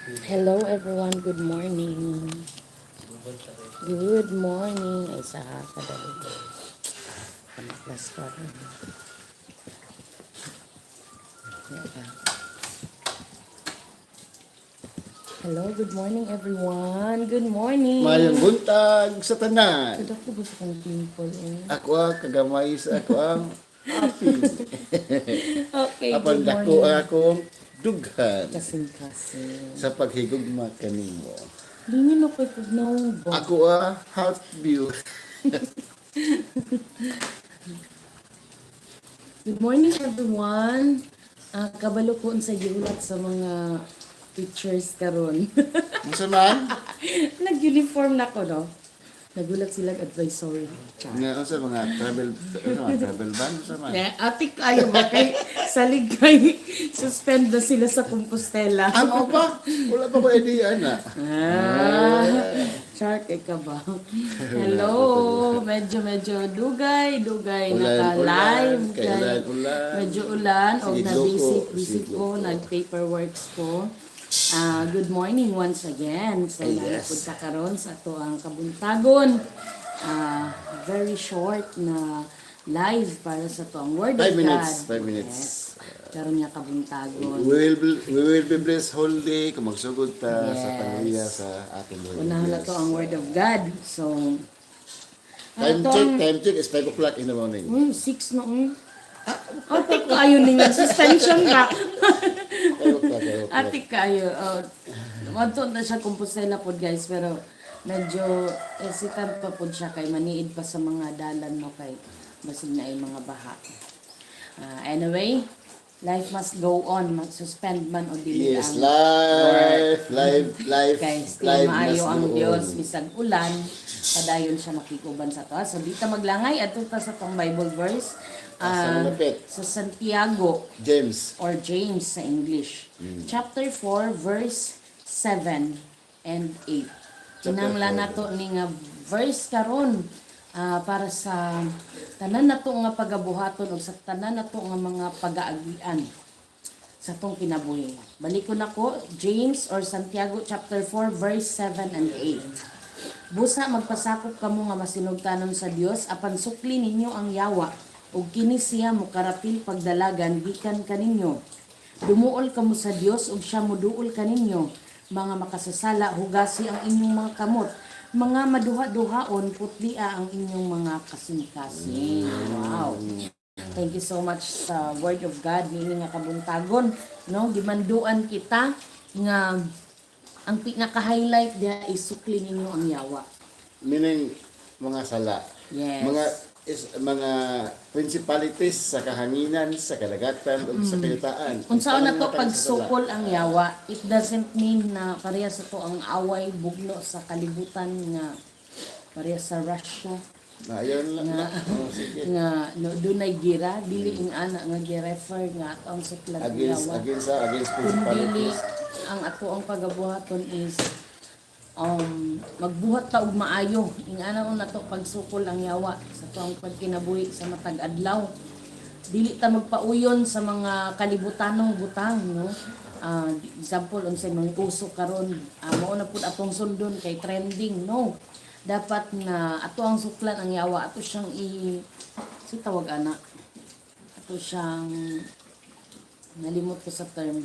Hello everyone, good morning. Good morning. Ay, sa kadali. Pamaklas ko rin. Yeah. Hello, good morning everyone. Good morning. Mayong buntag sa tanan. Kada ko gusto kong pimple eh. Ako ang kagamay sa ako ang happy. Okay, Apan good dako morning. ang akong dughan Kasing-kasing. Sa paghigugma kanimo. Lingin ako pag ba? Ako ang heart view. Good morning everyone. Kabalo ko unsa giulat sa mga teachers karon. Unsa man? Nag-uniform na ko, no? Nagulat sila advisory. Char. Nga unsa mga travel, ano, mga travel ban, unsa man? Eh, atik ayo ba kay salig kay suspend na sila sa Compostela. Ano pa? Wala pa ko idea na. Ah, char kay ka ba? Hello, medyo medyo dugay, dugay Ulan, naka-live ulan, kay ulan, ulan. Medyo ulan o Sige, na loko. busy busy Sige, ko, loko. nag-paperworks ko. Ah, good morning once again. So, Ay, yes. yes. Ta karon sa ato ang kabuntagon. Ah, very short na live para sa ato ang Word 5 of minutes, God. 5 minutes. Yes. Karon nga kabuntagon. We will be blessed whole day kung magsugod ta sa pamilya sa ating Lord. Unahon na to ang Word of God. So, Time ato check, ang time check is 5 o'clock in the morning. 6 na. Atik kayo ninyo. Suspension ka. 5 o'clock, 5 o'clock. Atik kayo. Oh, Wadto na siya Compostela pod guys, pero medyo hesitant pa pod siya kay maniid pa sa mga dalan mo kay basig na ay mga baha. Ah, anyway, life must go on. Mag-suspend man o dili Yes, ang life, life, life, kay still life maayo must ang go on. Dios bisag ulan, padayon siya makikuban sa to. So di ta maglangay, adto ta sa tong Bible verse. Asa Ah, malapit? Sa Santiago James. or James sa English. Chapter 4 verse 7 and 8. Chapter Kinahanglan 4. nato ni nga verse karon para sa tanan nato nga pagabuhaton o sa tanan nato nga mga pagaagian sa tong kinabuhi. Balikon nako James or Santiago chapter 4 verse 7 and 8. Busa magpasakop kamo nga masinugtanon sa Dios apan sukli ninyo ang yawa ug kini siya mokarapil pagdalagan gikan kaninyo. Dumuol kamo sa Dios ug siya moduol kaninyo. Mga makasasala, hugasi ang inyong mga kamot. Mga maduha-duhaon, putlia ang inyong mga kasing-kasing. Wow. Thank you so much sa Word of God niini nga kabuntagon, no? Gimanduan kita nga ang pinaka-highlight diha is sukli ninyo ang yawa. Meaning, mga sala. Yes. Mga is, mga principalities sa kahanginan, sa kadagatan, ug sa kayutaan. Unsaon na to Parang matang sa sala. pagsukol ang yawa, it doesn't mean na pareha sa to ang away bugno sa kalibutan nga pareha sa Russia Na, ayun lang na. Oh, sige. Nga no, dunay gira, dili ing ana nga gi-refer nga ato ang suklan ang Against, yawa. against, against Kundili principalities. Ang ato ang pagabuhaton is magbuhat ta og maayo. Ing ana na to pagsukol ang yawa sa ato ang pagkinabuhi sa matag adlaw. Dili ta magpauyon sa mga kalibutanong butang, no? Ah, example, unsay mga uso karon, mao na pud atong sundon kay trending, no? Dapat na ato ang suklan ang yawa, ato siyang i si tawag ana, ato siyang, nalimot ko sa term,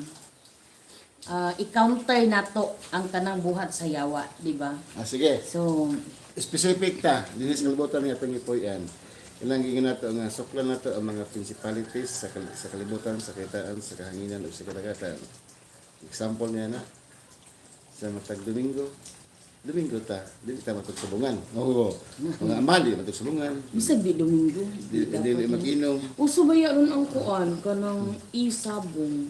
i-counter nato ang tanang buhat sa yawa, di ba? Ah, sige. So, Specific ta, dinis kalibutan nga itong ipuyan. Ilang gigin nato nga suklan nato ang mga principalities sa kalibutan, sa kitaan, sa kahanginan ug sa kadagatan. Example niya na sa matag Domingo, Domingo ta, dili ta matug sabungan. Oo. Mga amal di matug sabungan. Bisag di Domingo. Dili, dili mag-inom. Uso ba ron ang kuan kanang isabong?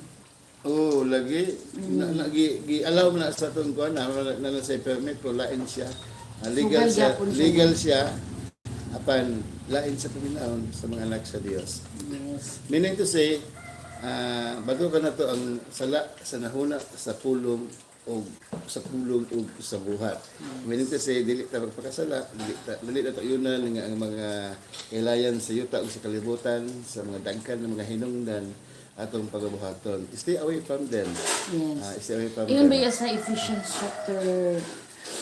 Oo, lagi na, na gi, gi allow na sa atong kuan na, na, na, na sa permit ko lain siya. Ah, legal Sugal siya, gyapon siya. Legal siya apan lain sa paminawon sa mga anak sa Dios. Meaning to say, bago ka na to ang sala sa nahuna, sa pulong o sa buhat. Meaning to say, dili ta magpakasala, dili na to yunan nga ang mga kailayan sa yuta o sa kalibutan, sa mga dagkan ng mga hinungdan, atong pagabuhaton. Stay away from them. Yes. Ah, stay away from Ingon them. ba sa Ephesians chapter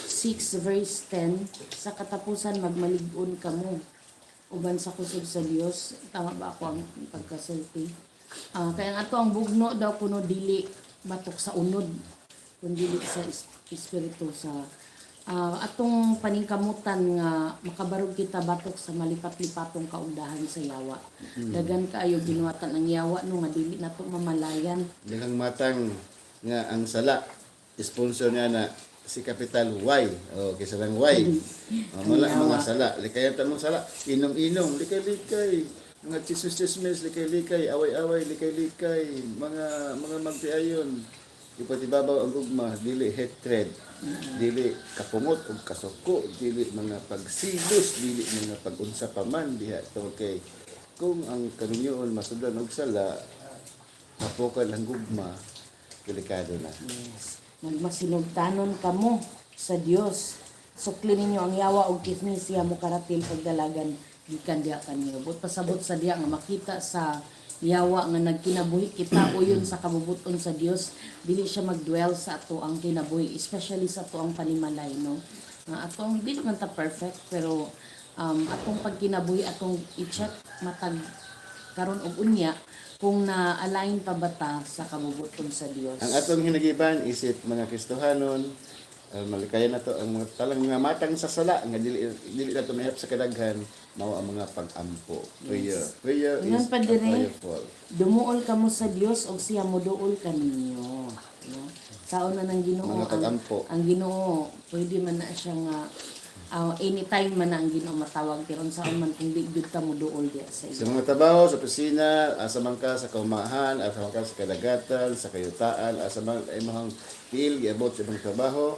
6 verse 10, "Sa katapusan magmalig-on kamo uban sa kusog sa Dios." Tama ba ako ang pagkasulti? Ah, kaya ang ato ang bugno daw kuno dili batok sa unod kun dili sa espiritu sa atong paningkamutan nga makabarog kita batok sa malipat-lipatong kaugdahan sa yawa. Dagan kaayo ginuhatan ang yawa, no, nga dili nato mamalayan. Daghang matang nga ang sala, sponsor niya na si capital Y. O, kaysa lang Y. O, mala mga sala. Likayan tanong sala. Inom-inom, likay-likay. Mga chismis-chismis, likay-likay. Away-away, likay-likay. Mga magtiayon. Ipatibabaw ang gugma, dili hatred, dili kapungot o kasuko, dili mga pagsilos, dili mga pagunsa pa man diha tungod kay kung ang kaminyoon masudan og sala, mapukal ang gugma, delikado na. Yes. Magmasinugtanon kamo sa Dios. Sukli ninyo ang yawa og kini siya mo karatil pagdalagan gikan diha kanyo. But pasabot sa diya nga makita sa yawa nga nagkinabuhi kita uyon sa kabubuton sa Dios, dili siya magdwell sa ato ang kinabuhi, especially sa ato ang panimalay, no. Nga ato ang dili man ta perfect, pero atong pagkinabuhi atong i-check matag karon og unya kung na-align pa ba ta sa kabubuton sa Dios. Ang atong hinagiban isip mga Kristohanon, malikayan nato ang mga talang mga matang sa sala nga dili dili nato mahirap sa kadaghan mao ang mga pag-ampo. Prayer. Prayer Ingon is pa dire. prayerful. Dumuol kamo sa Dios og siya moduol kaninyo. No? Sao na ng Ginoo Mga ang, pag-ampo. ang Ginoo, pwede man na siya nga anytime man na ang Ginoo matawag, pero unsaon man kung di gyud ka moduol diya sa Sa iya. mga trabaho, sa opisina, asa man ka sa kaumahan, asa man ka sa kadagatan, sa kayutaan, asa man ay imong tiil giabot sa imong trabaho,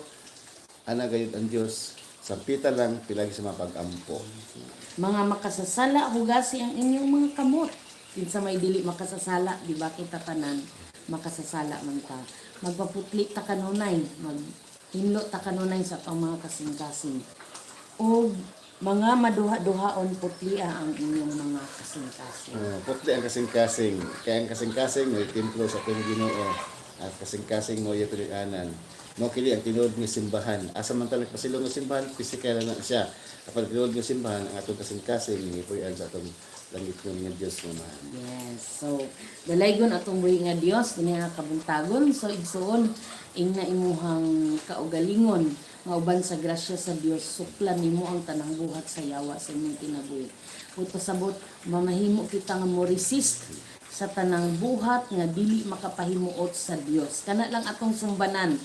ana gayud ang Dios. Sampita lang pilagi sa mga pag-ampo. Mga makasasala, hugasi ang inyong mga kamot. Kinsa may dili makasasala, di ba? Kita tanan makasasala man ta. Magpaputli ta kanunay, maghinlo ta kanunay sa atong mga kasing-kasing. O mga maduha-duhaon, putlia ang inyong mga kasing-kasing. Putli ang kasing-kasing. Kaya ang kasing-kasing may templo sa atong Ginoo. At kasing-kasing mo yung anan. Mo kini ang tinuod nga simbahan. Asa man ta nagpasilong nga simbahan, physical na siya. Kapag tinuod nga simbahan, ang atong kasing-kasing gipuy-an sa atong langit nga Dios nga Amahan. Yes. So, dalaygon atong buhi nga Dios dinhi nga kabuntagon. So, igsuon, ingna imuhang kaugalingon nga uban sa grasya sa Dios suklan nimo ang tanang buhat sa yawa sa imong kinabuhi. Ug pasabot mamahimo kita nga mo resist sa tanang buhat nga dili makapahimuot sa Dios. Kana lang atong sumbanan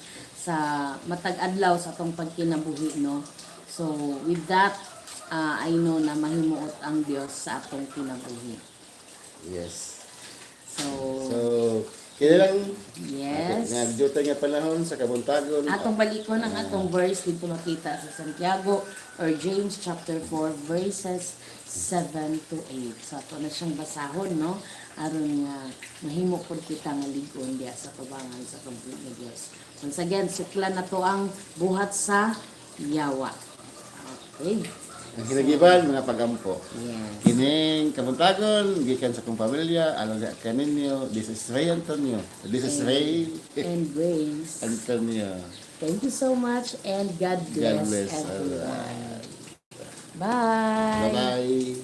sa matag adlaw sa atong pagkinabuhi, no. So, with that, I know na mahimuot ang Dios sa atong kinabuhi. Yes. So, So, kini lang yes. nga dyutay nga panahon sa kabuntagon. Atong balikon ang atong verse dito makita sa Santiago or James chapter 4 verses 7 to 8. So ato na siyang basahon, no, aron nga mahimo pud kita nga lig-on diya sa tubangan sa complete nga Dios. Once again, suklan na to ang buhat sa yawa. Okay. Ang hinagiban mga pagampo. Yes. Kining kabuntagon gikan sa akong pamilya alang diha kaninyo. This is Ray Antonio. This is Ray And Grace. Antonio. Thank you so much and God bless, God bless. everyone. Bye. Bye-bye.